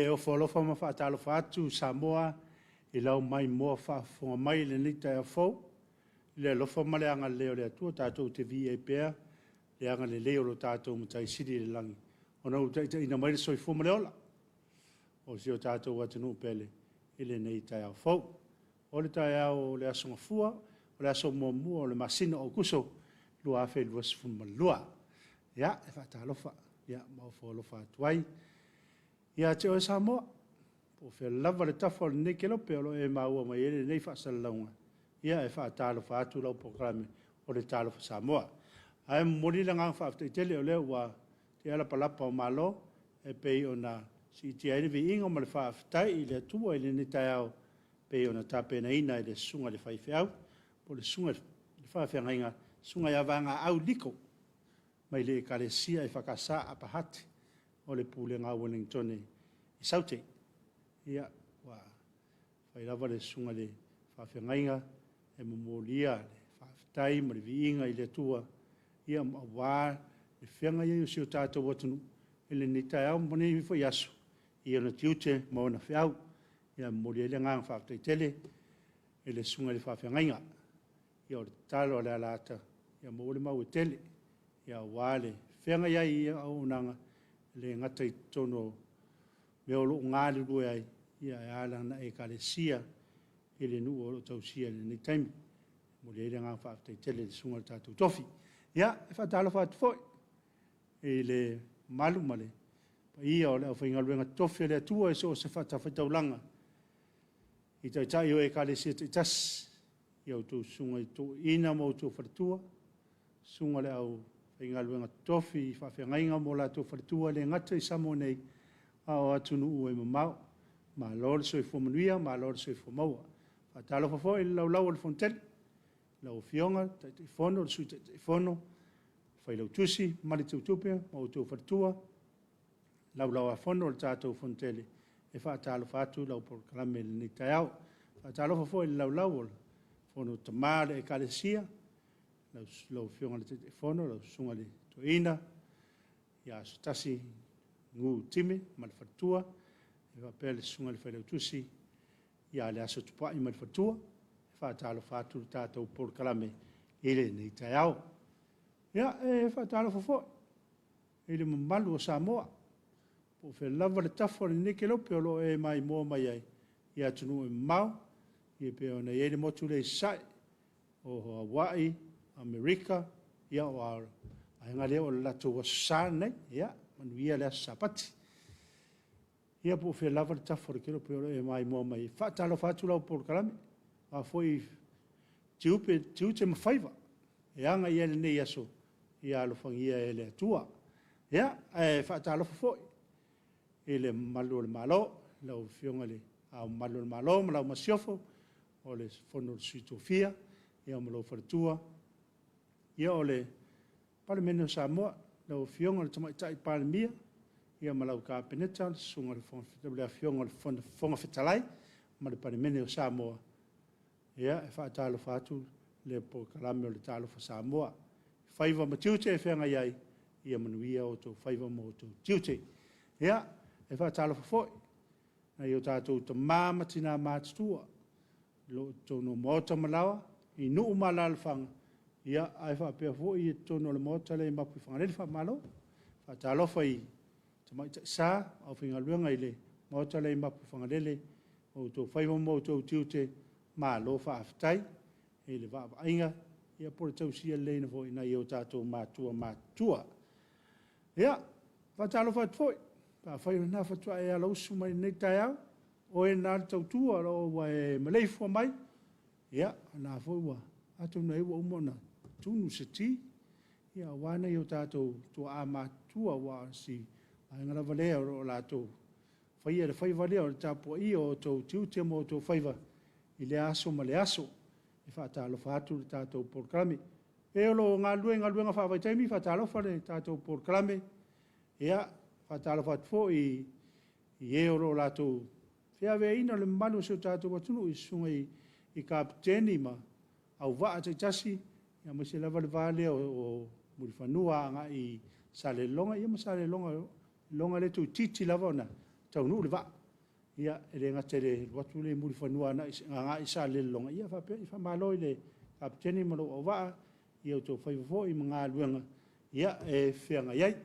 E ofo alofa ma faatalofa atu Samoa i lau maimoa faafofoga mai i lenei taeao fou, i le alofa ma le agalelei o le Atua tatou te viia ai pea le agalelei o lo tatou Matai Sili i le lagi, ona ua taitaiina mai le soifua ma le ola o si o tatou atunuu pele i lenei taeao fou. O le taeao o le Aso Gafua, o le aso muamua o le masina o Aokuso 2022. Ia, e faatalofa ma ofo alofa atu ai ia te oe Samoa, po o fea lava le tafa o lenei kelope o lo o e maua mai ai lenei faasalalauga, ia e faatalofa atu lau polokalame o le Talofa Samoa. Ae momoli le agaga faafetai tele o lea ua tea lapalapa o malo e pei ona siitia ai le viiga ma le faafetai i le Atua i lenei taeao e pei ona tapenaina e le susuga i le faifeau po o le susuga i le faafeagaiga, le Susuga ia Vagaau Liko mai le Ekalesia EFKS Upper Hutt o le Pulega a Ueligitone i Saute. Ia, ua fai lava le susuga i le faafeagaiga e momolia le faafetai ma le viiga i le Atua aua le feagai ai o si o tatou atunuu i lenei taeao ma lenei foi aso i ona tiute ma ona feau. Ia, e momoli ai le agaga faafetai tele i le susuga i le faafeagaiga. Ia o le tatalo a Lealaata, ia maua le mau e tele aua le feagai ai i auaunaga, e le gata i totonu o mea o lo o galulue ai, ae a lana Ekalesia i le nuu o lo o tausia i lenei taimi. E momoli ai le agaga faafetai tele i le susuga i le tatou tofi. Ia, e faatalofa atu foi i le mamalu ma le paia o le aufaigaluega totofi a le Atua i so o se fatafaitaulaga i Taitai o Ekalesia taitasi, i a outou susuga i toeaiina ma outou faletua, susuga i le aufaigaluega totofi i faafeagaiga ma o latou faletua, e le gata i Samoa nei, a o atunuu e mamao. Malo le soifua manuia malo le soifua maua. E faatalofa foi i le laulau a le Fonotele i lau Afioga i le Taitaifono, le Sui Taitaifono, le Failautusi ma le Teutupe ma outou faletua, le Laulau-a-Fono a le tatou Fonotele, e faatalofa atu lau polokalame i lenei taeao. E faatalofa foi i le laulau a le Fono a Tama o le Ekalesia, lau Afioga i le Taitaifono lau Susuga i le Toeaina ia Asotasi Nuu Time ma le faletua, e faapea le Susuga i le Failautusi ia Leaso Tupai ma le faletua. E faatalofa atu le tatou polokalame i lenei taeao. Ia, e faatalofa foi i le mamalu o Samoa, po o fea lava le tafa o lenei kelope o lo o e maimoa mai ai i atunuu e mamao, e pei ona i ai le motu lea i Sasae, o Hawaii, Amerika, ia aua o le vaega lea o le latou Aso Sa lenei. Ia manuia le aso Sapati. Ia po o fea lava le tafa o le kelope o lo o e maimoa mai ai, e faatalofa atu lau polokalame, o a foi tiute ma faiva e aga i ai lenei aso, ia alofagia e le Atua. Ia, ae faatalofa foi i le mamalu o le Malo, lau Afioga i Le Ao Mamalu o le Malo ma lau Masiofo, o le Fono a Sui Tofia ma lou faletua, ia o le Palemene o Samoa, lau Afioga i le Tamaitai Palemia ma lau Kapeneta, le Afioga i le Fofoga Fetalai ma le Palemene o Samoa. Ia, e faatalofa atu le polokalame o le Talofa Samoa i faiva ma tiute e feagai ai, ia manuia outou faiva ma outou tiute. Ia, e faatalofa foi i nai o tatou tama ma tina matutua o lo o i totonu o maota ma laoa i nuu ma alaalafaga, ae faapea foi totonu o le Maota lea i Mapuifagalele. Faamalo. Faatalofa i tamaitai sa ma aufaigaluega i le Maota lea i Mapuifagalele, o outou faiva ma outou tiute, malo faafetai i le vaavaaiga po o le tausia lelei foi e nai o tatou matua matutua. Ia, e faatalofa atu foi, pe afai o lena faatoa e alausu mai i lenei taeao, o oe lena le tautua o lo o ua e maleifua mai, ia, o lena foi ua… atonu ai ua uma ona tunu se ti aua nai o tatou tuaa matutua, aua o si vaega lava lea o lo o latou faia le faiva lea o le tapuaia o outou tiute ma outou faiva i lea aso ma lea aso. E faatalofa atu le tatou polokalame. E o lo o galulue i galuega faavaitaimi, faatalofa le tatou polokalame. Ia, e faatalofa atu foi i e o lo o latou feaveaiina le mamalu o si o tatou atunuu i susuga i kapeteni ma auvaa taitasi, aemaise lava le va lea o Mulifanua agai i Salelologa ma Salelologa lea toeitiiti lava ona taunuu le vaa. Ia, e le gata i le alu atu lea i Mulifanua agai i Salelologa, ia faapea, ia faamalo i le Kapeteni ma lou auvaa i outou faiva foi ma galuega e feagai ai.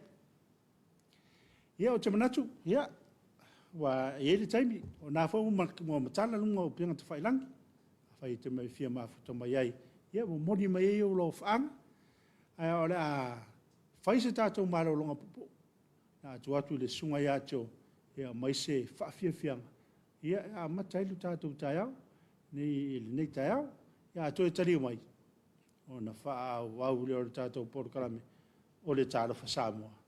Ia, ou te manatu, ia, ua i ai le taimi, o lena foi ua matala luga o upega tafailagi. Afai e te fia mafuta mai ai, ia momoli mai ai ou alofaaga, ae o le a fai se tatou malologa puupuu, o le a tuu atu i le Susuga ia Joe e aumai se faafiafiaga e amata ai le tatou taeao i lenei taeao. A toe taliu mai, ona faaauau lea o le tatou polokalame o le Talofa Samoa.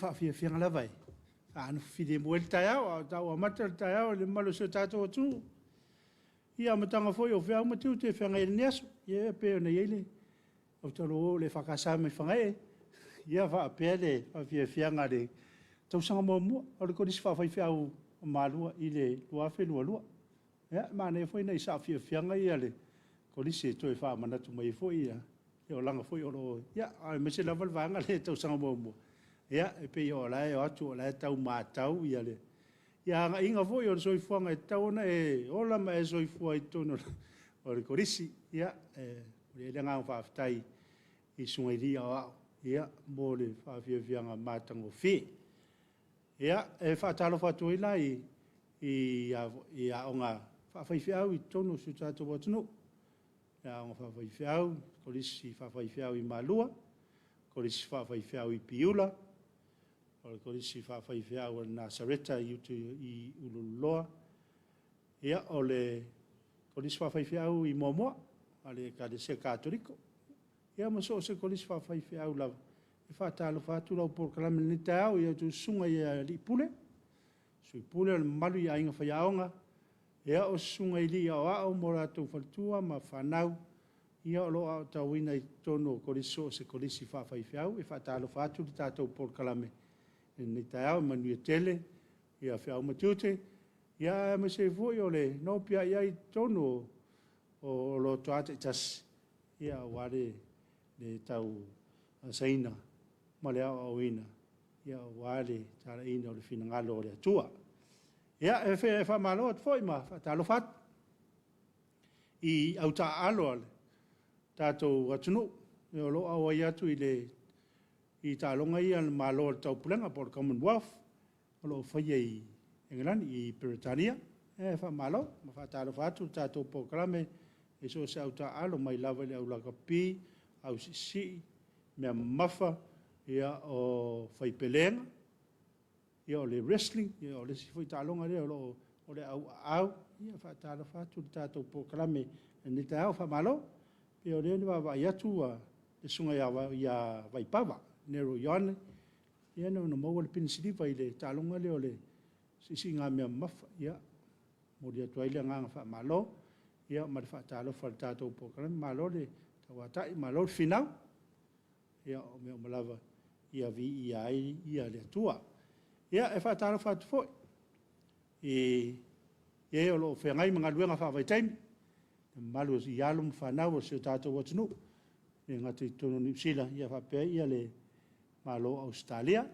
faafiafiaga lava e faanofo filemu ai le taeao, a o tau amata le taeao i le mamalu o si o tatou atunuu. Ia amataga foi o feau ma tiute e feagai ai i lenei aso. Ia e pei ona i ai le autalavou o le EFKS mai Fagaee, ia faapea le faafiafiaga i le tausaga muamua o le Kolisi Faafaifeau o Malua i le 2022. Ia, e manaia foi nai saafiafiaga ia a le Kolisi e toe faamanatu mai ai foi le olaga foi o lo o... ia aemaise lava le vaega lea i le tausaga muamua, ia e pei o la e o atu o la e tau matau le agaiga foi o le soifuaga e tatau ona e ola ma e soifua ai i totonu o le Kolisi. Ia, e momoli ai le agaga faafetai i Susuga i Alii Aoao mo le faafiafiaga matagofie. Ia, e faatalofa atu ai la i aoga faafaifeau i totonu o si o tatou atunuu, le aoga faafaifeau, Kolisi Faafaifeau i Malua, Kolisi Faafaifeau i Piula, o le Kolisi Faafaifeau a le Nasareta i Ululoa, ia, o le Kolisi Faafaifeau i Moamoa a le Ekalesia Katoliko, ia ma so o se Kolisi Faafaifeau lava. E faatalofa atu lau polokalame i lenei taeao i a outou susuga i alii pule, sui pule, o le mamalu i aiga faiaoga, ia o susuga i alii aoao ma o latou faletua ma fanau o lo o aotauina i totonu o so o se Kolisi Faafaifeau. E faatalofa atu le tatou polokalame i lenei taeao. Ia manuia tele feau ma tiute, aemaise ai foi o le nopiai ai i totonu o lotoa taitasi aua le tauasaina ma le aoaoina aua le talaiina o le finagalo o le Atua. Ia, e faamalo atu foi ma faatalofa atu i au taaalo a le tatou atunuu o lo o auai atu i taaloga ia a le Malo o le Taupulega po o le Commonwealth o lo o faia i Aigilani i Peretania. E faamalo ma faatalofa atu le tatou polokalame i so o se au taaalo mai lava i le au lakapi, au siisii, mea mamafa, o faipelega, o le wrestling, o le isi foi taaloga lea o le auaau. Ia e faatalofa atu le tatou polokalame i lenei taeao. Faamalo. E pei o lea e vaavaai atu le Susuga ia Vaipava Nero Ioane, ia na ona maua le pine siliva i le taaloga lea o le siisiigamea mamafa. Ia, e momoli atu ai le agaga faamalo ma le faatalofa i le tatou polokalame. Malo le tauatai, malo le finau. Ia, o mea uma lava ia viia ai le Atua. Ia, e faatalofa atu foi i e o lo o feagai ma galuega faavaitaimi, le mamalu i alo ma fanau a si o tatou atunuu, e le gata i totonu o Niu Sila, ae faapea le Malo o Ausetalia.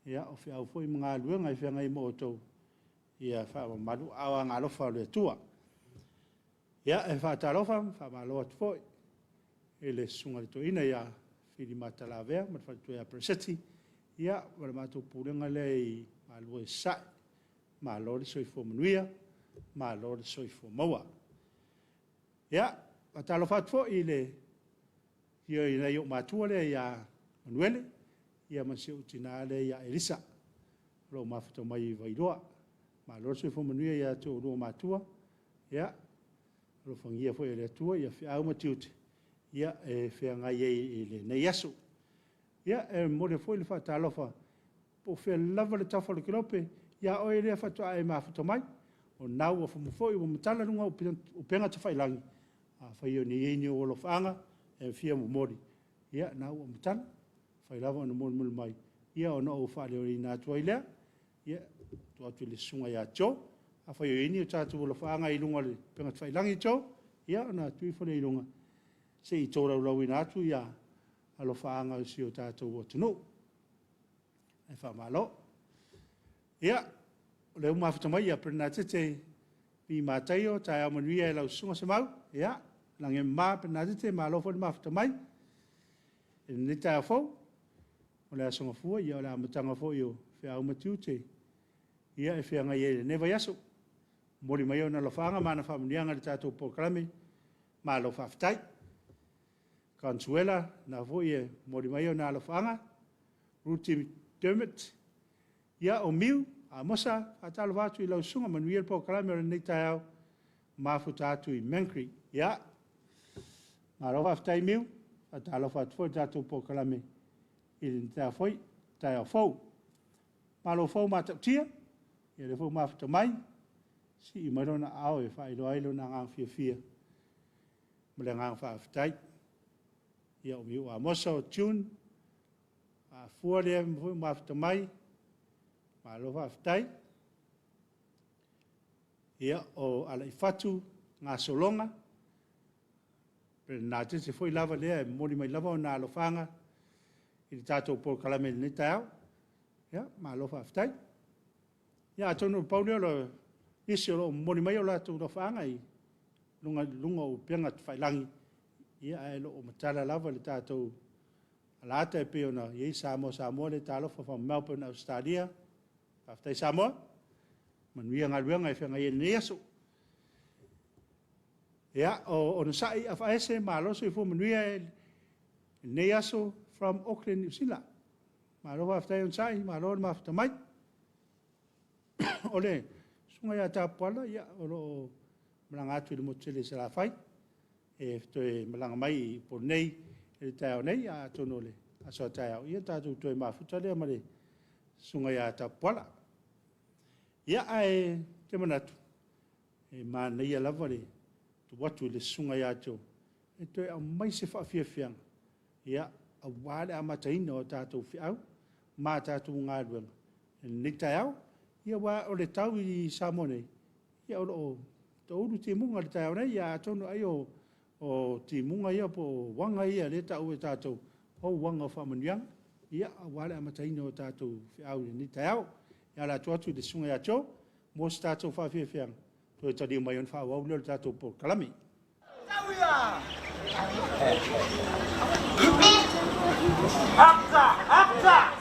Ia, o feau foi ma galuega e feagai ai ma outou, ia faamamalu aao agaalofa o le Atua. Ia, e faatalofa ma faamalo atu foi i le Susuga i le Toeaina ia Fili Matalavea ma le faletua ia Pereseti ma le matou pulega lea i Malua Sasae. Malo le soifua manuia, malo le soifua maua. Ia, e faatalofa atu foi i le afio o nai ou matua lea ia Manuele ma si ou tina lea ia Elisa o lo o mafuta mai i Vailoa. Malo le soifua manuia ia te oulua ma matua. Ia alofagia foi e le Atua feau ma tiute e feagai ai i lenei aso. Ia, e momoli foi le faatalofa po o fea lava le tafa o le kelope ia oe lea faatoa e mafuta mai, o lena ua foi ua matala luga o upega tafailagi. Afai o i ai ni ou alofaaga e fia momoli, ia o lena ua matala. E mafai lava ona molimoli mai ona ou faaleoina atu ai lea, ia tuu atu i le Susuga ia Joe. Afai o i ai ni tatou alofaaga i luga o le upega tafailagi Joe, ia ona tuu ifo lea i luga se i tolaulauina atu alofaaga o si o tatou atunuu. Ae faamalo. Ia, o lea ua mafuta mai Bernadette Lee Mataio, taeao manuia i lau Susuga Semau. Ia, lagi e mama Bernadette, malo foi le mafuta mai i lenei taeao fou. O le Aso Gafua, o le amataga foi o feau ma tiute e feagai ai i lenei vaiaso. Momoli mai ona alofaaga ma ana faamanuiaga i le tatou polokalame, malo faafetai. Consuela, o lena foi e momoli mai ona alofaaga. Ruti Dermot, ia o Miu Amosa, faatalofa atu i lau susuga, manuia le polokalame o lenei taeao, mafuta atu i Mangry. Ia, malo faafetai Miu, faatalofa atu foi i le tatou polokalame i lenei taeao taeao fou. Malo fou matautia, ia lea foi ua mafuta mai, sii mai lona aao e faailoa ai lona agaga fiafia ma le agaga faafetai. Ia o Miu Amosa o June, afua lea foi ua mafuta mai, malo faafetai. Ia, o Alaifatu Gasologa, Pelenatete foi lava lea e momoli mai lava ona alofaaga i le tatou polokalame i lenei taeao. Ia, malo faafetai. Ia, atonu pau lea o nisi o lo o momoli mai o latou alofaaga i luga o upega tafailagi, ia ae o lo o matala lava le tatou alaata e pei ona i ai Samoa, Samoa le talofa from Melbourne, Ausetalia. Faafetai Samoa, manuia galuega e feagai ai i lenei aso. Ia, o Onosai Afaese, malo le soifua manuia i lenei aso from Auckland, Niu Sila. Malo faafetai Onosai, malo le mafuta mai. O le susuga ia Tapuala, ia, o lo o malaga atu i le motu tele i Salafai, e toe malaga mai i Upolu nei i le taeao nei, atonu o le aso a taeao ona tatou toe mafuta lea ma le susuga ia Tapuala. Ia, ae ou te manatu, e manaia lava le tuu atu i le susuga ia Joe e toe aumai se faafiafiaga aua le amataina o a tatou feau ma a tatou galuega i lenei taeao. Ia aua o le tau i Samoa nei, ia o lo o toulu timuga i le taeao nei, ia atonu ai o timuga ia po o uaga ia lea e tau e tatou, o uaga o faamanuiaga, aua le amataina o tatou feau i lenei taeao. E ala atu i le susuga ia Joe mo se tatou faafiafiaga, toe taliu mai ona faaauau lea o le tatou polokalame. Apta! Apta!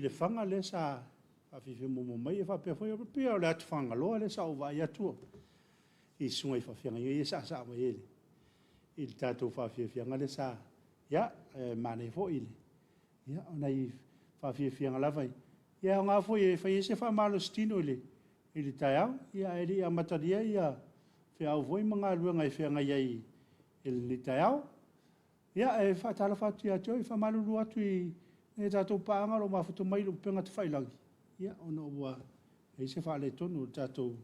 Lefaga lea sa faafiafia muamua mai, e faapea foi, e pei lava o le atu Fagaloa lea sa ou vaai atu i susuga i faafeagaiga ia e saasaa mai ai i le tatou faafiafiaga lea sa, ia, e manaia foi le, ia, o nai faafiafiaga lava ia e aoga foi e fai ai se faamalositino i le taeao, ae le i amatalia feau foi ma galuega e feagai ai i lenei taeao. Ia, e faatalofa atu ia te oe, e faamalulu atu i nai a tatou paaga o lo o mafuta mai i le upega tafailagi, ona ua i ai se faaletonu o le tatou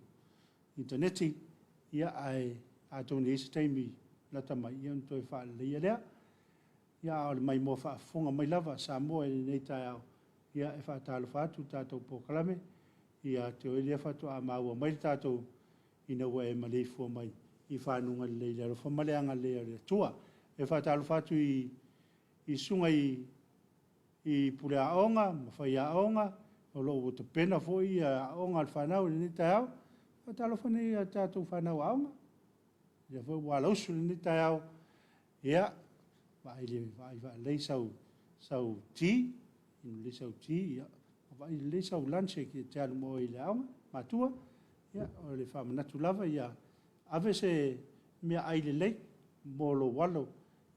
initaneti, ae atonu e i ai se taimi lata mai ona toe faaleleia lea. Ia, a o le maimoa faafofoga mai lava a Samoa i lenei taeao, ia e faatalofa atu i le tatou polokalame ia te oe lea faatoa maua mai le tatou ina ua e maleifua mai i faguga lelei i le alofa ma le agalelei o le Atua. E faatalofa atu i susuga i pule aoga ma faiaoga o lo o ua tapena foi aoga a le fanau i lenei taeao. Faatalofa i a tatou fanau aoga, o lea foi ua alausu i lenei taeao, ia, vaai lelei sau ti, inu lelei sau ti, vaai lelei sau lunch e te alu ma oe i le aoga. Matua, ia, o le faamanatu lava ia ave se meaai lelei mo lou alo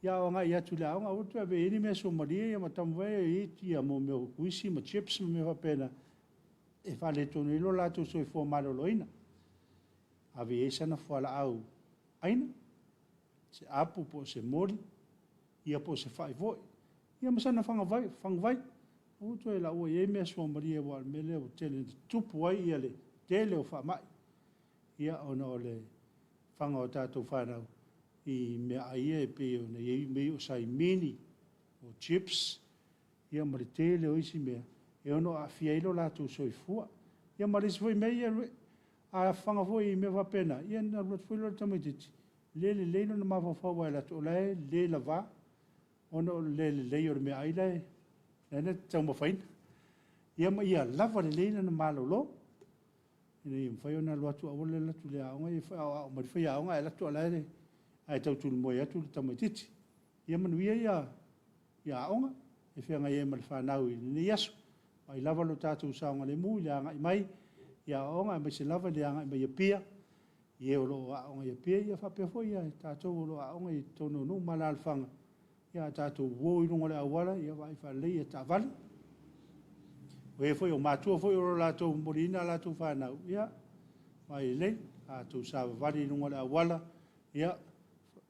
a o agai atu i le aoga, aua le toe ave i ai ni mea suamalie ma taumafai e eat mea o uisi ma chips ma mea faapena e faaletonu ai lo latou soifua maloloina. Ave i ai sana fualaau aina, se apu po o se moli, ia po o se fai foi, ia ma sana faguvai. Aua le toe lauina i ai mea suamalie aua o le mea lea ua tele ina tutupu ai le tele o faamai, ona o le fana o tatou fanau i meaai ia e pei ona i ai mea ia o saimini, o chips, ia ma le tele o isi mea e ono aafia ai lo latou soifua. Ia ma le isi foi mea ia, a fana foi i mea faapena, ia ona alu atu foi lea o le tamaitiiti le lelei lona mafaufau aua e alu atu o la e le lava ona o le le lelei o le meaai la e na te taumafaina. Ia ma ia lava lelei lana malolo ina ia mafai ona alu atu, aua le alu atu i le aoga e aoao mai le faiaoga ae alu atu o la e tau tulimoe atu le tamaitiiti. Ia manuia aoga e feagai ai ma le fanau i lenei aso. Vaai lava lo tatou saogalemu i le agai mai i aoaoga aemaise lava le agai mai i Apia i e o lo o aooga i Apia, ia faapea foi i tatou o lo o aooga i totonu o nuu ma alaalafaga. A tatou o i luga o le auala, ia vaai faalelei taavale. O e foi o matua foi o lo o latou momoliina a latou fanau, ia vaai lelei, a outou savavali i luga o le auala, ia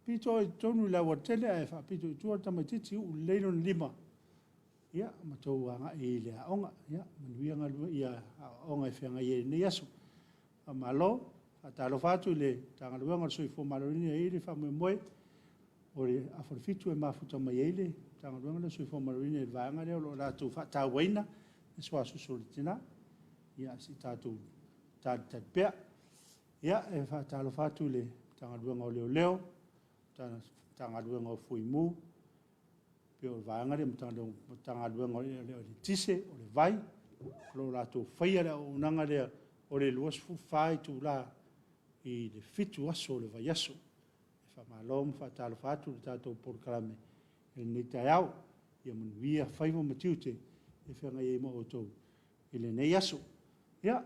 pito i totonu i le aualatele ae faapito i tua le tamaitiiti, uu lelei lona lima, ia ma outou agai ai i le aoga. Ia manuia aoaoga e feagai ai i lenei aso. Faamalo. E faatalofa atu i le Matagaluega o le Soifua Maloloina e i ai le faamoemoe, o le afa o le 7 e mafuta mai ai le Matagaluega lea o le Soifua Maloloina i le vaega lea o lo o latou faatauaina le suasusu o le tina. Ia se i tatou talitali pea. Ia, e faatalofa atu i le Matagaluega o Leoleo, Matagaluega o Fui Mu, pei o le vaega lea, Matagaluega o le Eletise, o le Vai, o lo o latou faia le auaunaga lea o le 24 itula i le 7 aso o le vaiaso. Faamalo ma faatalofa atu i le tatou polokalame i lenei taeao. Ia manuia faiva ma tiute e feagai ai ma outou i lenei aso. Ia,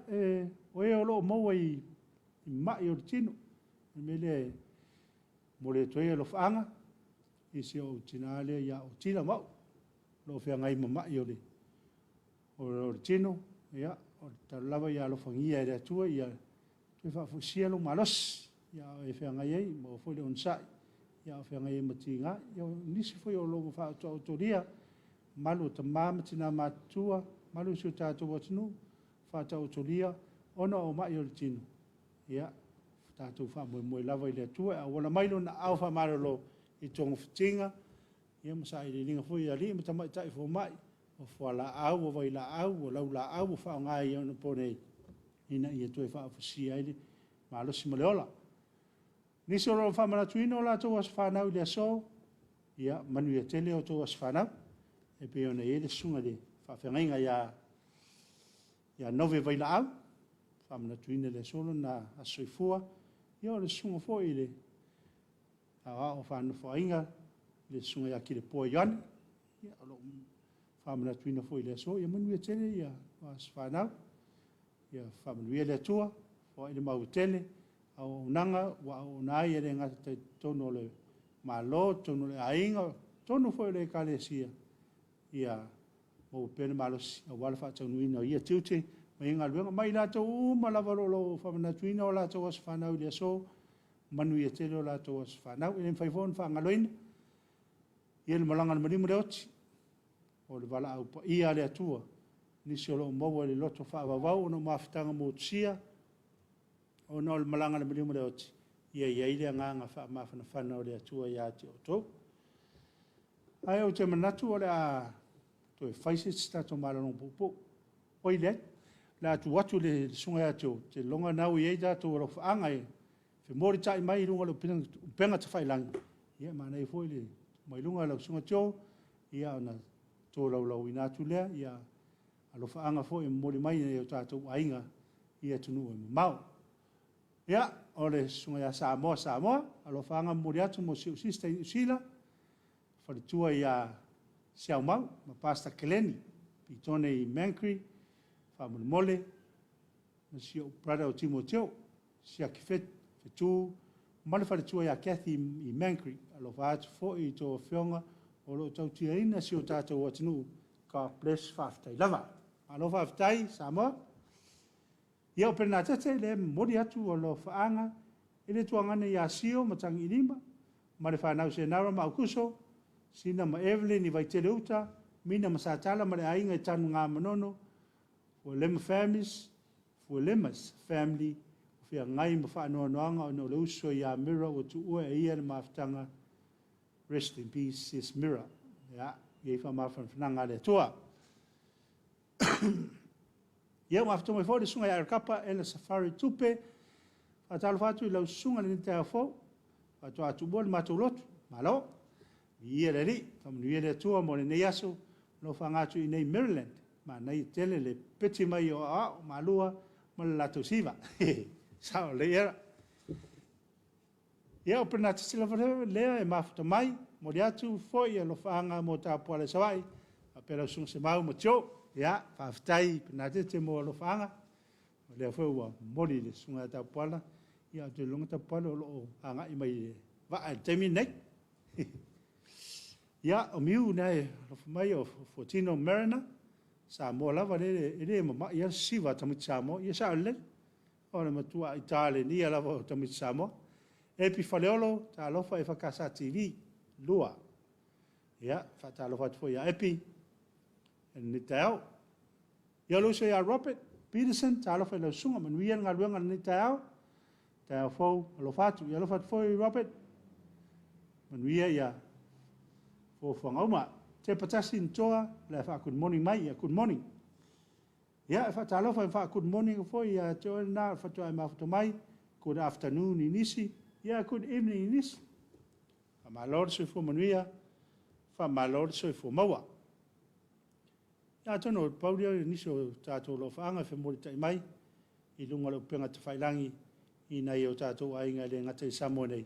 o e o lo o maua i mai o le tino, o le mea lea e momoli atu ai alofaaga i si ou tina lea ia Otila Mauu, o lo o feagai ma mai o le tino. Ia, o le tatalo lava ia alofagia e le Atua ia toe faafoisia lou malosi a o e feagai ai, maua foi le onosai a o feagai ai ma tiga. Ia o nisi foi o lo o faataotolia malu o tama ma tina matutua, malu o si o tatou atunuu, faataotolia ona o mai o le tino, ia tatou faamoemoe lava i le Atua e auala mai Lona aao faamalolo i togafitiga ma sailiiliga foi a alii ma tamaitai fomai, o fualaau, o vailaau, o laulaau ua faaaoga i onaponei ina ia toe faafoisia ai le malosi ma le ola. Nisi o lo o faamanatuina o latou aso fanau i le aso, ia manuia tele a outou aso fanau, e pei ona i ai le susuga i le faafeagaiga ia Nove Vailaau, faamanatuina i le aso lona aso soifua. Ia o le susuga foi i le saoao faanofo aiga, le susuga ia Kilepoa Ioane, o lo o faamanatuina foi i le aso. Ia manuia tele ia aso fanau. Ia faamanuia le Atua, foai le maua tele, auaunaga ua auauna ai e le gata i totonu o le Malo, totonu o le aiga, totonu foi o le Ekalesia, ia maua pea le malosi aua le faataunuuina o ia tiute ma ia galuega, ma i latou uma lava o lo o faamanatuina o latou aso fanau i le aso, manuia tele o latou aso fanau. E le mafai foi ona faagaloina ia le malaga a le maliu ma le oti, o le valaau paia a le Atua, nisi o lo o maua i le loto faavauvau ona o mafutaga motusia, ona o le malaga a le maliu ma le oti, ia i ai le agaga faamafanafana o le Atua ia te outou. Ae ou te manatu o le a toe fai se isi tatou malologa puupuu. Oi leai, o le a tuu atu i le Susuga ia Joe, ou te lagona o lena ua i ai tatou alofaaga e femolitai mai i luga o le upega tafailagi. Ia e manaia foi le tuu mai i luga lau Susuga Joe, ia ona tolaulauina atu lea, ia alofaaga foi e momoli mai e nai o tatou aiga i atunuu e mamao. Ia, o le Susuga ia Samoa Samoa, alofaaga momoli atu mo si ou sister i Niu Sila, faletua ia Siaumau ma Pastor Keleni Pitone i Mangere, faamolemole, ma si ou brother o Timoteo, Siaki Fetu ma le faletua ia Kathy i Mangere. Alofa atu foi i tou afioga o lo o tautiaina si o tatou atunuu. God bless, faafetai lava. Malo faafetai Samoa. Ia o Pernatete, lea e momoli atu alofaaga i le tuagane ia Sio ma Tagiilima ma le fanau Senara ma Aukuso, Sina ma Evelyn i Vaitele Uta, Mina ma Satala ma le aiga i Tanugamanono, Fuelema Families, Fuelemas Family, o feagai ma faanoanoaga ona o le uso ia Mira ua tuua e ia le mafutaga. Rest in peace, sis Mira. Ia, i ai faamafanafanaga a le Atua. Ia, ua afio mai foi le susuga ia Erikapa Ela Safari Tupe. Faatalofa atu i lau susuga i lenei taeao fou. Faatoa tuua le matou lotu. Malo. Viia le Alii. Faamanuia le Atua mo lenei aso. Alofaga atu i inei i Maryland. Manaia tele le peti mai o Aoao, Malua ma le latou siva. Sao lelei era. Ia, o Pernatisi lava lea e mafuta mai, momoli atu foi alofaaga mo Tapuala i Savaii, faapea lau Susuga Semau ma Joe. Ia, faafetai Pernatete mo alofaaga. O lea foi ua momoli i le Susuga ia Tapuala. Ia, ou te lagona Tapuala o lo o agai mai i le vaa i le taimi lenei. Ia, o Miu na e alofa mai o Fuatino Mariner, Samoa lava lea e le mama'i lava le sisiva a tamaiti Samoa. Ia sao lelei. O le matuai talenia lava o tamaiti Samoa. Epi Faleolo, Talofa EFKS TV 2. Ia, faatalofa atu foi ia Epi i lenei taeao. Ia, le uso ia Robert Peterson, talofa i lau susuga, manuia le galuega i lenei taeao. Taeao fou, alofa atu. Ia alofa atu foi Robert, manuia ia fuafuaga uma. Tepa tasi ni toa, le faa good morning mai, ia good morning. Ia, e faatalofa e faa good morning foi ia te oe lena faatoa e mafuta mai. Good afternoon i nisi, ia good evening i nisi. Faamalo le soifua manuia, faamalo le soifua maua. Ia atonu o pau lea o nisi o tatou alofaaga e femolitai mai i luga o le upega tafailagi i nai o tatou aiga e le gata i Samoa nei,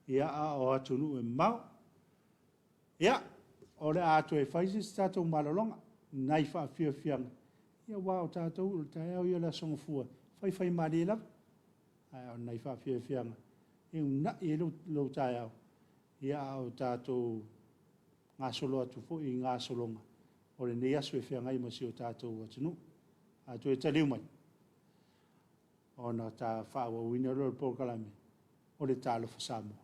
ia a o atunuu e mamao. Ia, o le a toe fai se isi tatou malologa, nai faafiafiaga, ia aua o tatou o le taeao ia o le Aso Gafua, faifai malie lava. Ae o nai faafiafiaga e uunai ai lou taeao, ia a o tatou gasolo atu foi i gasologa o lenei aso e feagai ma si o tatou atunuu. A toe taliu mai, ona ta faaauauina lea o le polokalame o le Talofa Samoa.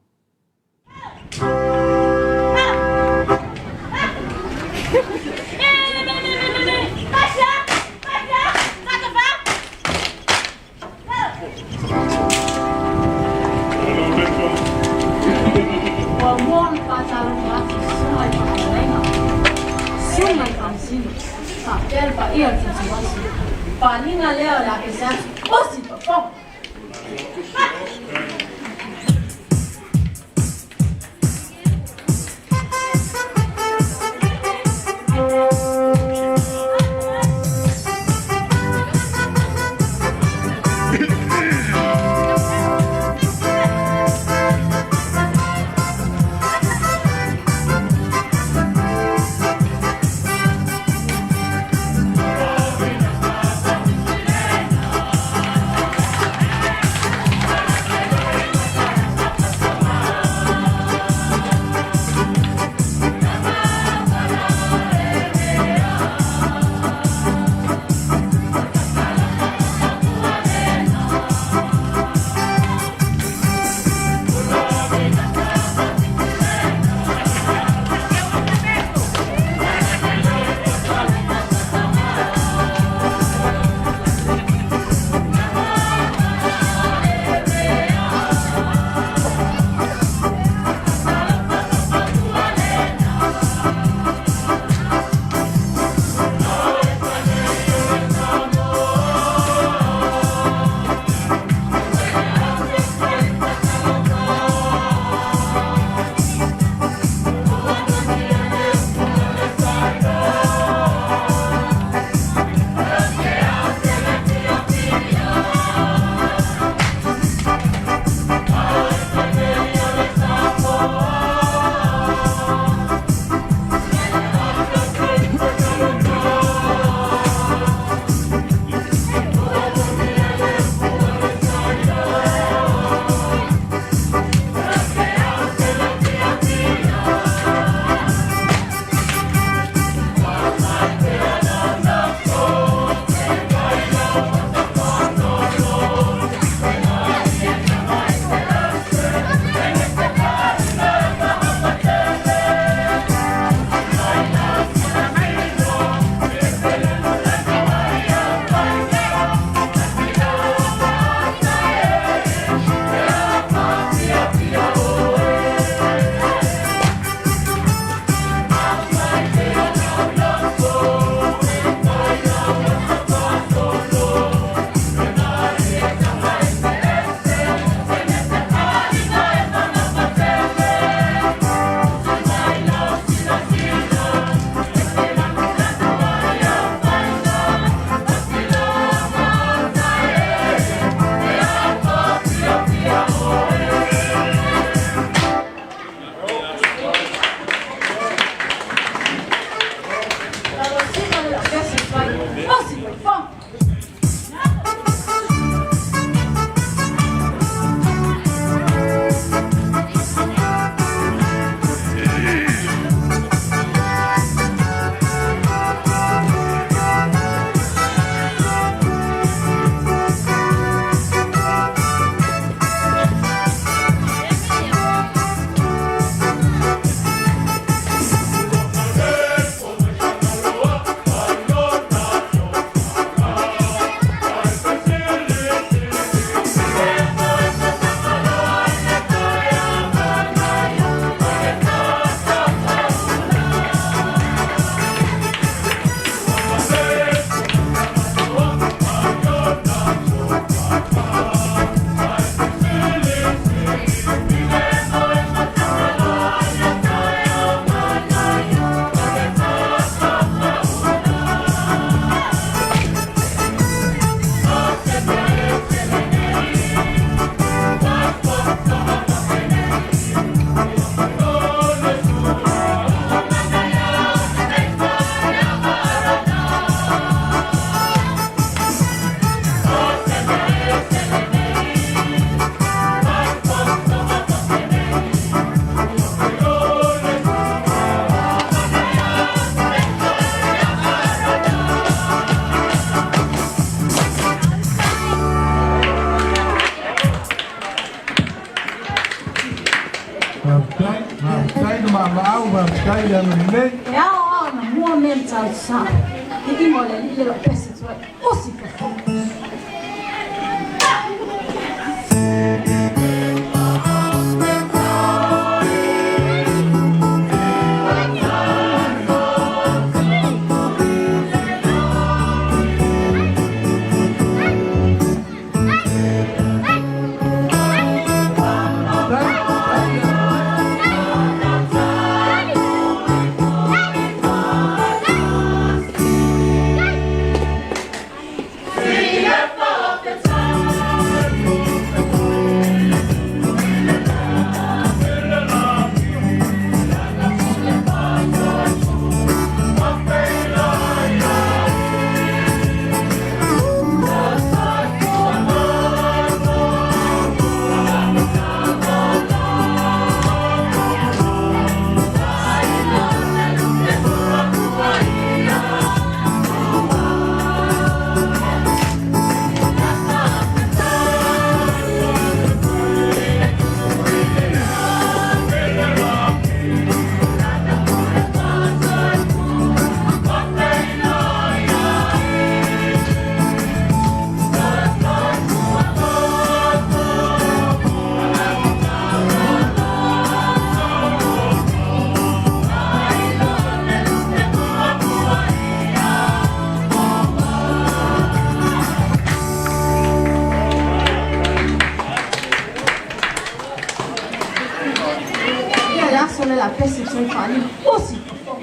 Muamua ona faatalofa atu i Susuga i Faafeagaiga, Susuga i Faamasino, faapea le paia o le Tumasi. Faaaliga lea o le a pese atu, osi le fofoga! Maau, faafetai le agalelei. E ao ao na mua mea matautu sa. Viiga o le Alii le lau pese tuai. Osi fofo. Ia le aso le la pese tuai faaliga. Osi fofo.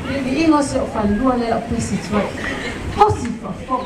Le viiga o si ou falelua le lau pese tuai. Osi fofo.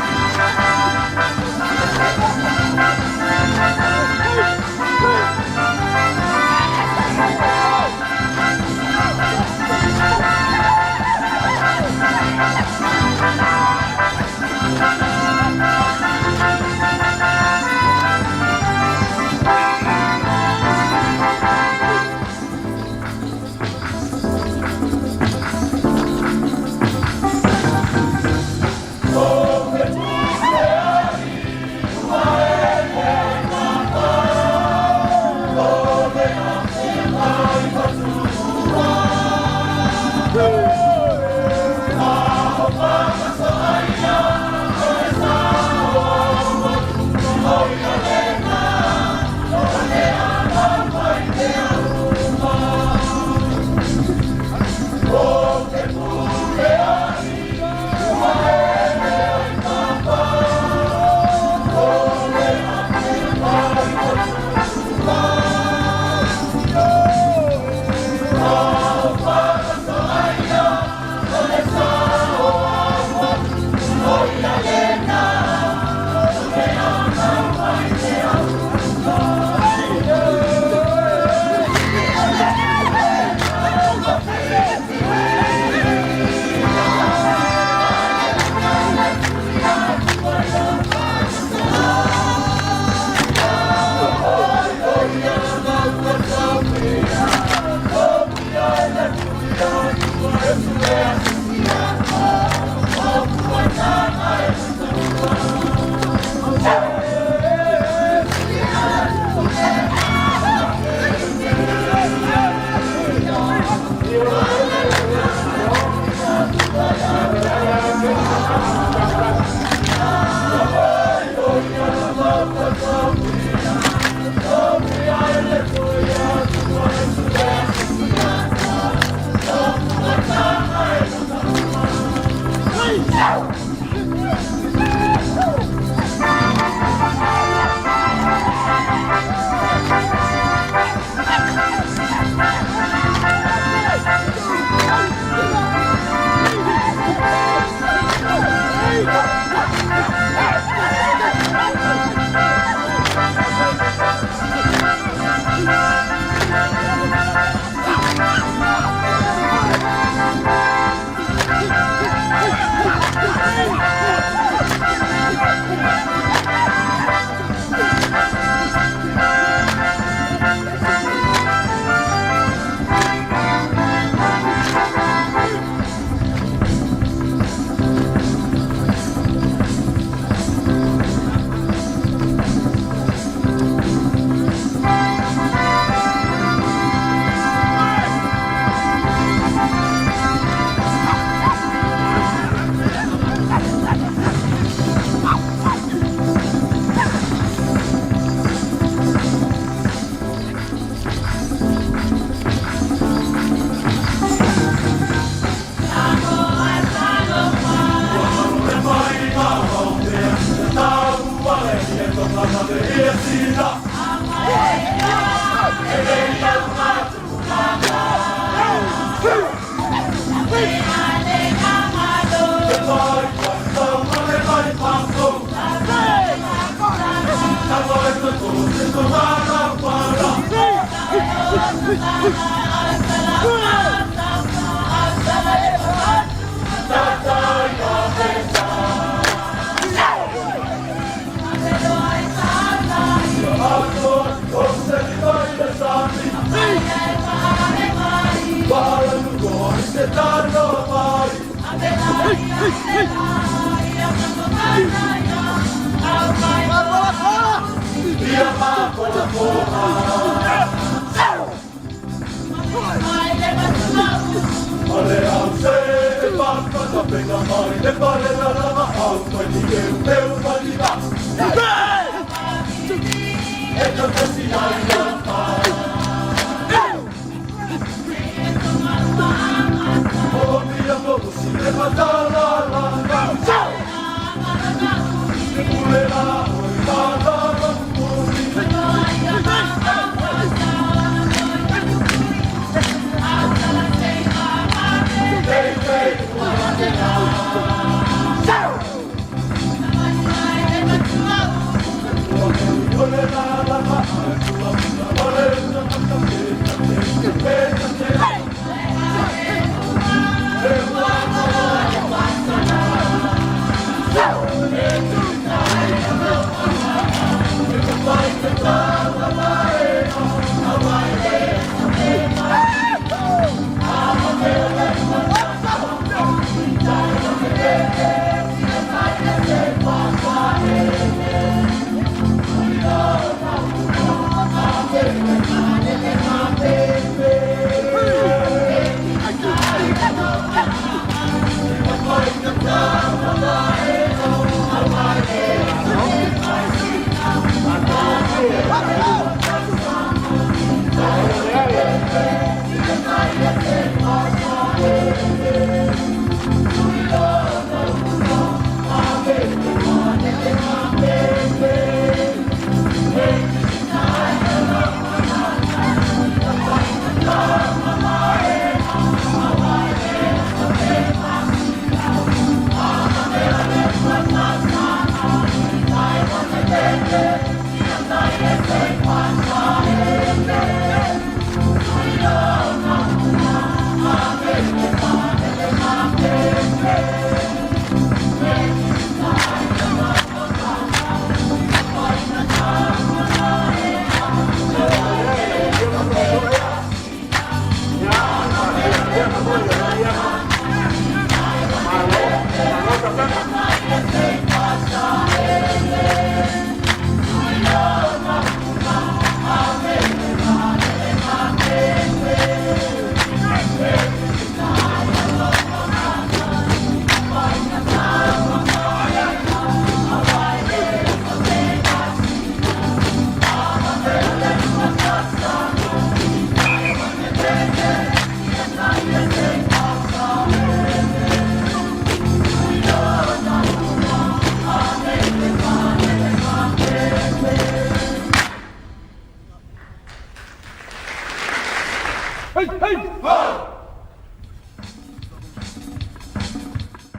Thank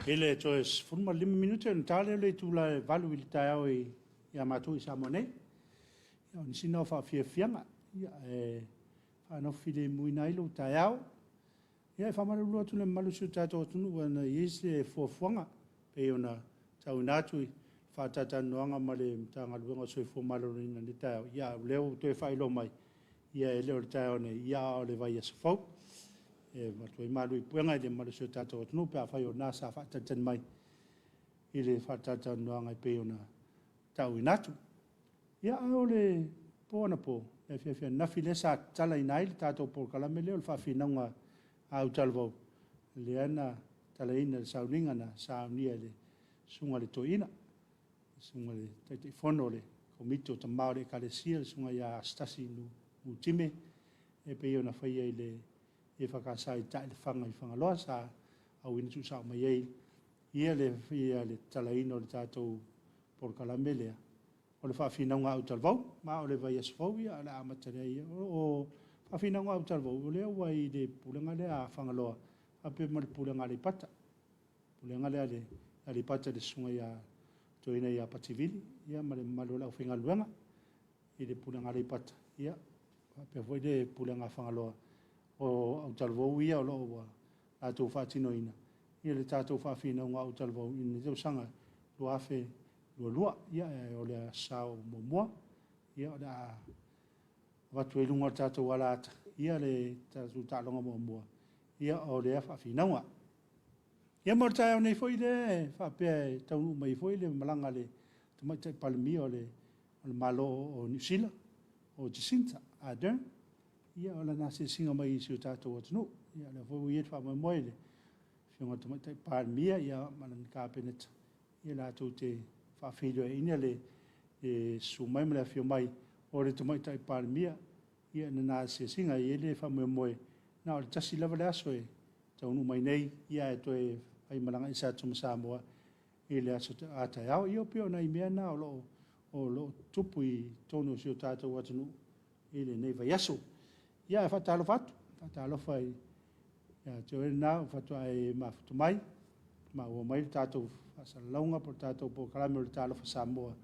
I le toe 15 minute ona ta lea o le itula e 8 i le taeao ia matou i Samoa nei. O nisi na o faafiafiaga e faanofo filemuina ai lou taeao. Ia, e faamalulu atu i le mamalu o si o tatou atunuu ana i ai se fuafuaga pei ona tauina atu i faatalatalanoaga ma le Matagaluega o le Soifua Maloloina i lenei taeao. Ia, o lea ua toe faailoa mai, ia e le o le taeao nei, ia a o le vaiaso fou. E avatu ai malu i puega i le mamalu o si o tatou atunuu pe afai o lena sa faatalitali mai i le faatalatalanoaga e pei ona tauina atu. Ia, a o le po anapo, le afiafi ananafi lea sa tatalaina ai le tatou polokalame lea o le faafinauga a autalavou, lea na tatalaina i le sauniga na saunia e le Susuga i le Toeaina, le Susuga i le Taitaifono o le Komiti o Tama o le Ekalesia, le Susuga ia Asotasi Nutime, e pei ona faia i le EFKS i Taelefaga i Fagaloa, sa auina tuusao mai ai ia le tatalaina o le tatou polokalame lea o le faafinauga a autalavou. Ma o le vaiaso fou o le a amata ai. O faafinauga a autalavou, o lea ua i le pulega lea a Fagaloa faapea ma le pulega a Aleipata. Pulega lea a Aleipata i le Susuga ia Toeaina ia Pativili ma le mamalu o le aufaigaluega i le pulega a Aleipata. Ia, Faapea foi le Pulega a Fagaloa o autalavou ia o lo o ua latou faatinoina ia le tatou faafinauga autalavou i lenei tausaga 2022. Ia, o le aso muamua, ia o le a avatu ai i luga o le tatou alaata ia le tatou taaloga muamua ia o lea faafinauga. Ia mo le taeao nei foi lea e faapea e taunuu mai foi le malaga a le Tamaitai Palemia o le Malo o Niu Sila, o Jacinta Ardern, ia o lana asiasiga mai i si o tatou atunuu. Ia o lea foi ua i ai le faamoemoe i le Afioga i le Tamaitai Palemia ia ma lana Kapeneta, ia latou te faafeiloaiina le susu mai ma le afio mai o le Tamaitai Palemia ia i lana asiasiga. E i ai le faamoemoe, na o le tasi lava le aso e taunuu mai nei, ia ae toe faimalaga ese atu ma Samoa i le aso a taeao. Ia pei o nai mea na o lo o tutupu i totonu o si o tatou atunuu i lenei vaiaso. Ia ae faatalofa atu, faatalofa ia te oe lena ua faatoa e mafuta mai, maua mai le tatou faasalalauga po o le tatou polokalame o le Talofa Samoa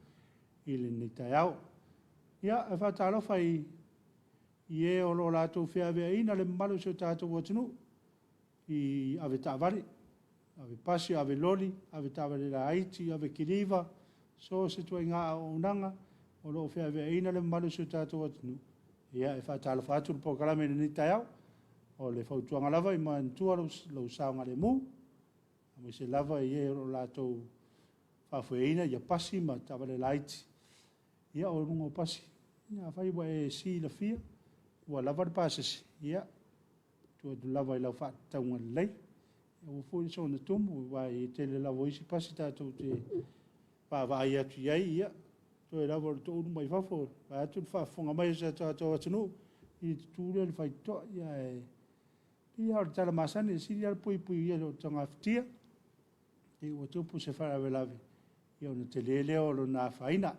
i lenei taeao. Ia, e faatalofa i e o lo o latou feaveaiina le mamalu o si o tatou atunuu i avetaavale, avepasi, aveloli, avetaavale laiti, avekiliva, so o se ituaiga auaunaga o lo o feaveaiina le mamalu o si o tatou atunuu. Ia, e faatalofa atu le polokalame i lenei taeao. O le fautuaga lava, ia manatua lou saogalemu, aemaise lava i e o lo o latou faafoeina pasi ma taavale laiti. Ia, o luga o pasi, afai ua e silafia ua lava le pasese, ia, tuu atu lava i lau faatatauga lelei. Aua foi le soona tumu, aua e tele lava o isi pasi tatou te vaavaai atu i ai, ia, toe lava o le toulu mai fafo, vaeatu le faafofoga mai a si o tatou atunuu, i le tutu lea i le faitotoa. Ae pei lava o le tala masani, e sili lava le puipuia i lo le togafitia, i ua tupu se faalavelave, ia ona tele lea o lona afaina.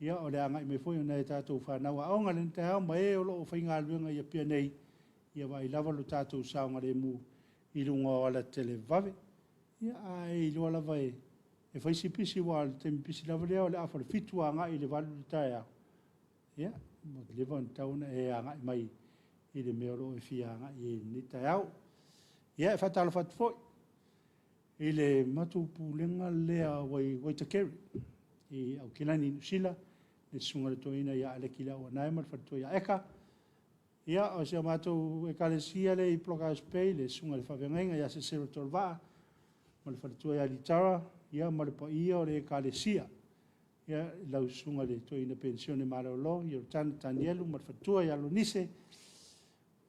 Ia, o le agai mai foi o nai a tatou fanau aoga i lenei taeao ma e o lo o faigaluega i Apia nei, ia vaai lava lo tatou saogalemu i luga o alatelevave. Ia, a e iloa lava e fai si pisi, aua o le taimi pisi lava lea o le afa i le 7 agai i le 8 i le taeao, ia, ua leva ona tatau ona e agai mai i le mea o lo o e fia agai ai i lenei taeao. Ia, e faatalofa atu foi i le matou pulega lea o Waitakere i Aukilani, Niu Sila, le susuga i le toeaina ia Aleki Leauanae ma le faletua ia Eka. Ia, o si a matou ekalesia lea i Blockhouse Bay, le susuga i le faafeagaiga ia Seselo Tolevaa ma le faletua ia Litara, ia ma le paia o le ekalesia. Ia, lau susuga i le toeaina penisione malolo Ioritana Tanielu ma le faletua ia Lonise,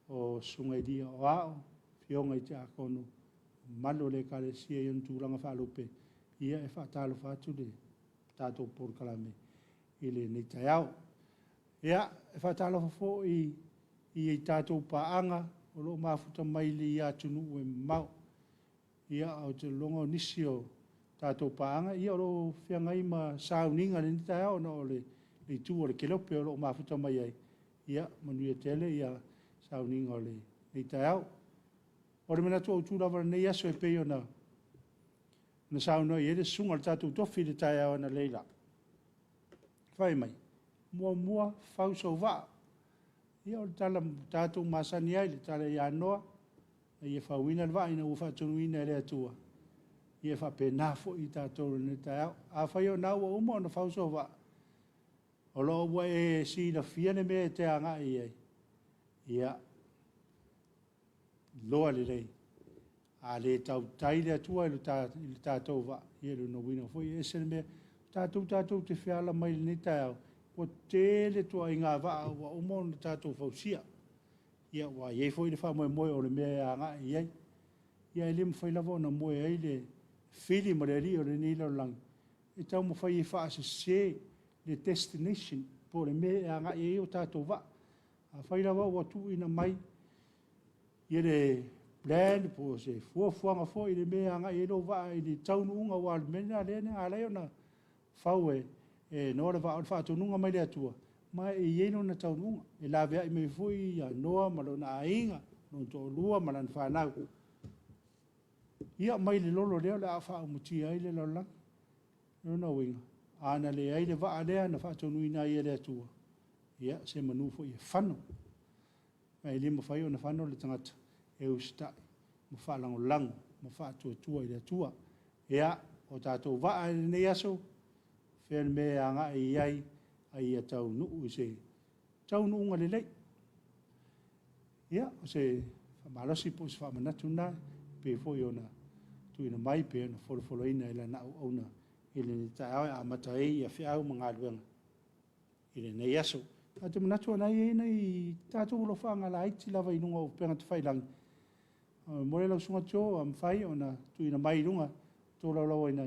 o susuga i alii aoao, afioga i tiakono, mamalu o le ekalesia i ona tulaga faalupe, ia e faatalofa atu le tatou polokalame i lenei taeao. Ia, e faatalofa foi i tatou paaga o lo o mafuta mai i atunuu e mamao. Ia, ou te lagona o nisi o tatou paaga, ia o lo o feagai ma sauniga i lenei taeao ona o le itu o le Kelope o lo o mafuta mai ai. Ia, manuia tele sauniga o lenei taeao. O le manatu autu lava o lenei aso e pei ona saunoa i ai le susuga o le tatou tofi i le taeao analeila. Fai mai, muamua fau sou vaa. Ia o le tala tatou masani ai, le tala ia Noa, na ia fauina le vaa ina ua faatonuina e le Atua. Ia e faapena foi i tatou i lenei taeao. Afai o lena ua uma ona fau sou vaa, o lo o ua e silafia le mea e te agai i ai, ia, iloa lelei, a le tautai le Atua i le tatou vaa, ia o lona uiga foi e ese le mea. O tatou tatou te feala mai i lenei taeao, ua tele ituaiga vaa ua uma ona tatou fausia. Ia ua i ai foi le faamoemoe o le mea e agai i ai. Ia e le mafai lava ona moe ai le fili ma le alii o lenei lalolagi e taumafai e faasese le destination po o le mea e agai i ai o tatou vaa. Afai lava ua tuuina mai ia le plan po o se fuafuaga foi i le mea e agai i ai lou vaa i le taunuuga, aua o le mea lena lea na ala ai ona fau e Noa le vaa, o le faatonuga mai le Atua, ma e i ai lona taunuuga. E laveai mai foi ia Noa ma lona aiga, lona toalua ma lana fanau. Ia mai le lolo lea o le a faaumatia ai le lalolagi. O lona uiga, a na leai le vaa lea na faatonuina ai e le Atua, ia semanu foi e fano. Ma e le mafai ona fano le tagata e usitai ma faalagolago ma faatuatua i le Atua. Ia, o tatou vaa i lenei aso, fea le mea e agai i ai, a ia taunuu i se taunuuga lelei. Ia, o se faamalosi po o se faamanatu lena e pei foi ona tuuina mai pei ona folafolaina e lana auauna i lenei taeao e amata ai feau ma galuega i lenei aso. Ae ou te manatu o lena e i ai nai tatou alofaaga laiti lava i luga o upega tafailagi. Momoli lau Susuga Joe a mafai ona tuuina mai i luga e tolaulauina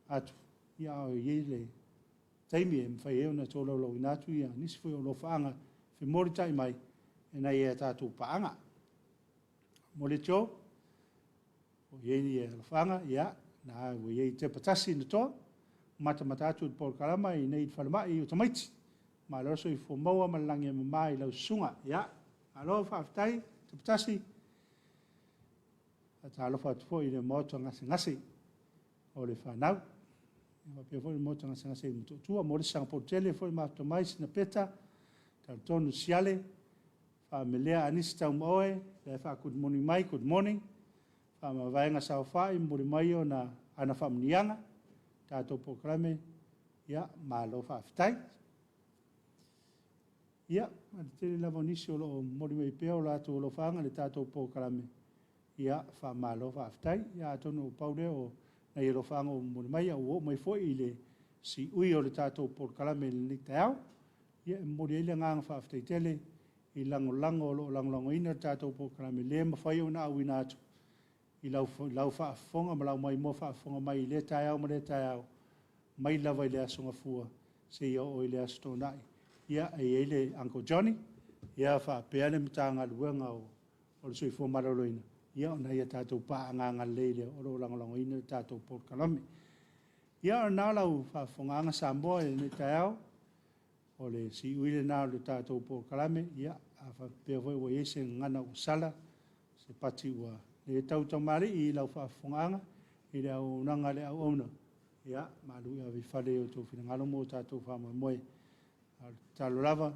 atu, ia a o i ai le taimi e mafai ai ona tolaulauina atu nisi foi o alofaaga e femolitai mai i nai a tatou paaga. Momoli Joe, o i ai alofaaga, ia, na ua i ai Tepatasi na toa, matamata atu i le polokalama i inei i le falemai o tamaiti. Malo le soifua maua ma le lagi e mama i lau susuga. Ia, malo faafetai Tepatasi. Faatalofa atu foi i le maota gasegase o le fanau. E faapea foi le maota gasegase i Motootua. Momoli se saga tele foi ma mafuta mai Sina Peta, Talatonu Siale, Faamelea Anisi Taumaoe, la e faa-good morning mai, good morning. Faamavaega Saofai, momoli mai ona ana faamanuiaga, tatou polokalame, ia, malo faafetai. Ia, ma le tele lava o nisi o lo o momoli mai pea o latou alofaaga i le tatou polokalame, ia, faamalo faafetai. Ia, atonu ua pau lea o nai alofaaga ua momoli mai, a ua oo mai foi i le siui o le tatou polokalame i lenei taeao. Ia, e momoli ai le agaga faafetai tele i lagolago o lo o lagolagoina le tatou polokalame, le mafai ona auina atu i lau faafofoga ma lau maimoa faafofoga mai i lea taeao ma lea taeao, mai lava i le Aso Gafua seia oo i le Aso Toonai. Ia, e i ai le Uncle Johnny, ia faapea le Matagaluega o le Soifua Maloloina, ia o nai a tatou paaga agalelei lea o lo o lagolagoina le tatou polokalame. Ia, o lena lau faafofogaaga Samoa i lenei taeao, o le siui lena o le tatou polokalame. Ia, a faapea foi ua i ai se gagana ua sala, se pati ua le tautamalii i lau faafofogaaga i le auaunaga a le auauna, ia, malu ave i fale i outou finagalo ma o tatou faamoemoe. A o le tatalo lava,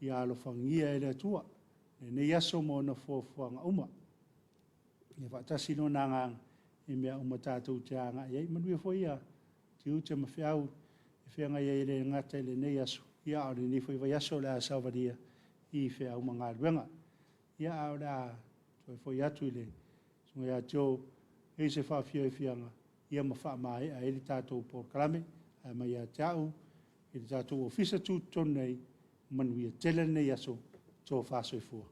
ia alofagia e le Atua lenei aso ma ona fuafuaga uma. Ia faatasi Lona Agaga i mea uma tatou te agai i ai. Manuia foi tiute ma feau e feagai ai e le gata i lenei aso, ia a o lenei foi vaiaso o le a savalia i feau ma galuega. Ia, ae o le a toe foi atu i le Susuga ia Joe e i ai se faafiafiaga ia ma faamaea ai le tatou polokalame. Ae mai ia te au i le tatou Ofisa Tutotonu nei, manuia tele lenei aso, tofa soifua.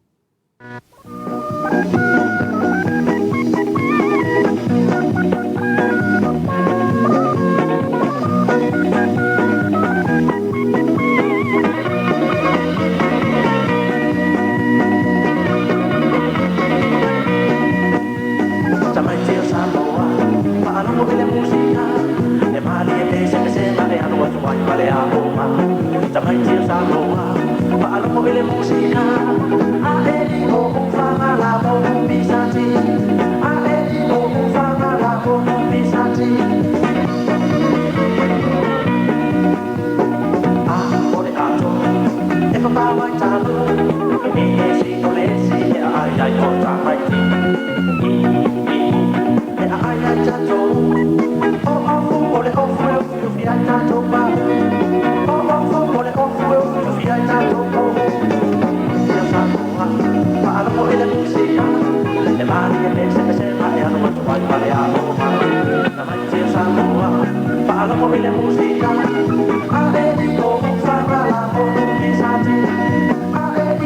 Tamaiti o Samoa, faalogo i le musika, e malie pesepesega e alu atu ai ma le aoga. Tamaiti o Samoa, faalogo i le musika, a e i o u faga la o u pisati, a e i o u faga la o u pisati. A o le ato, e papau ai talo, e e si o le si e a ai ai o tamaiti. I i e a ai ai tatou, o ofu o le ofu e ofi ofi ai tatou pa. O ofu o le ofu e ofi ofi ai tatou po. Ia Samoa, faalogo i le musika, e malie pesepesega e alu atu ai ma le aoga. Tamaiti o Samoa, faalogo i le musika, a e i o u faga la o u pisati, a e